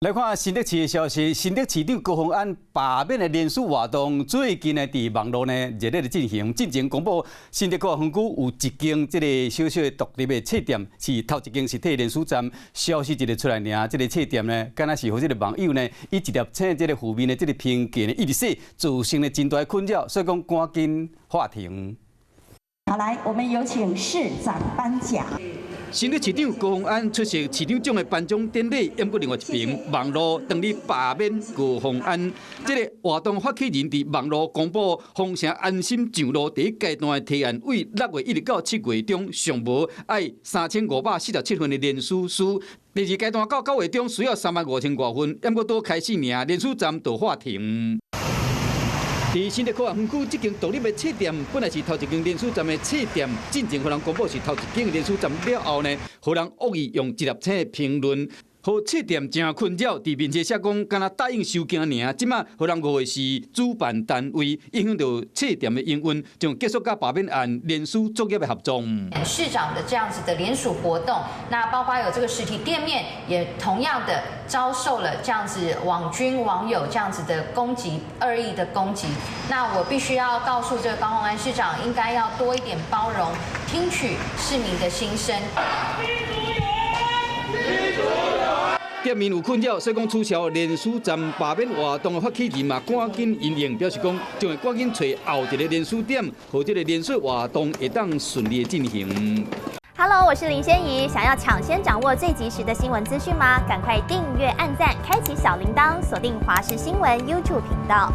來看新竹市的消息，新竹市長高虹安罷免的聯署活動，最近呢，佇網路呢熱烈的進行。進前公布新竹縣園區有一間這个小小的獨立的冊店，是頭一間實體連鎖站。消息一个出來爾，這个冊店呢，敢若是予這个網友呢，以一粒星這个負面的這个評價呢，一直說造成了真大的困擾，所以講趕緊喊停。好，來，我們有請市長頒獎。新竹市長高虹安出席市長獎的頒獎典禮，毋過另外一邊，網路當咧罷免高虹安。這个活動發起人佇網路公布封城安心上路第一階段的提案，對6月1日到7月中上無愛3547份的聯署書。第二階段到9月中需要3萬5千外份，毋過拄開始爾，聯署站就喊停。佇新竹科學園區這間獨立的冊店，本來是頭一間連鎖站的冊店，進前予人公布是頭一間連鎖站了後呢，予人惡意用一粒星評論，予冊店誠困擾。佇面冊寫講，敢若答應收驚爾，這馬予人誤會是主辦單位，影響著冊店的營運，將結束佮罷免案連署作業的合作。市長的這樣子的聯署活動，那包括有這個實體店面，也同樣的遭受了這樣子網軍網友這樣子的攻擊，惡意的攻擊。那我必須要告訴這個高虹安市長，應該要多一點包容，聽取市民的心聲。店面有困擾，所以講取消連署站罷免活動的發起人嘛，趕緊因應，表示講將會趕緊揣後一个連署點，予這个連署活動會當順利的進行。 Hello，我是林仙怡，想要搶先掌握最及時的新聞資訊嗎？趕快訂閱、按讚、開啟小鈴鐺，鎖定華視新聞 YouTube 頻道。